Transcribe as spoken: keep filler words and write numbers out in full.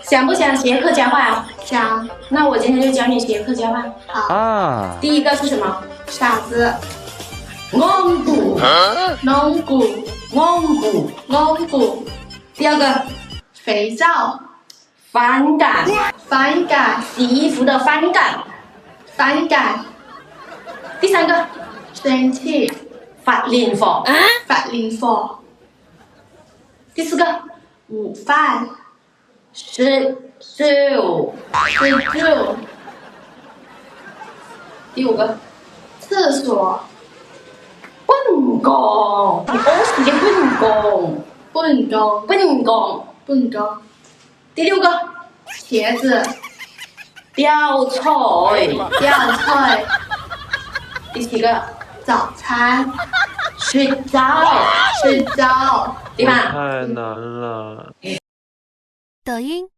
想不想学客家话？想。那我今天就教你学客家话。好。啊。第一个是什么？傻子。戇牯。戇牯。戇牯。戇牯。第二个。肥皂。番梘。番梘。洗衣服的番梘。番梘。第三个。生气。发灵火。发灵火。第四个。午饭。食晝。食晝。第五个。厕所。糞缸。你屙屎个糞缸。糞缸。糞缸。糞缸。第六个。茄子。吊菜。吊菜。第七个。早餐。食朝。食朝。对吧？太难了。抖音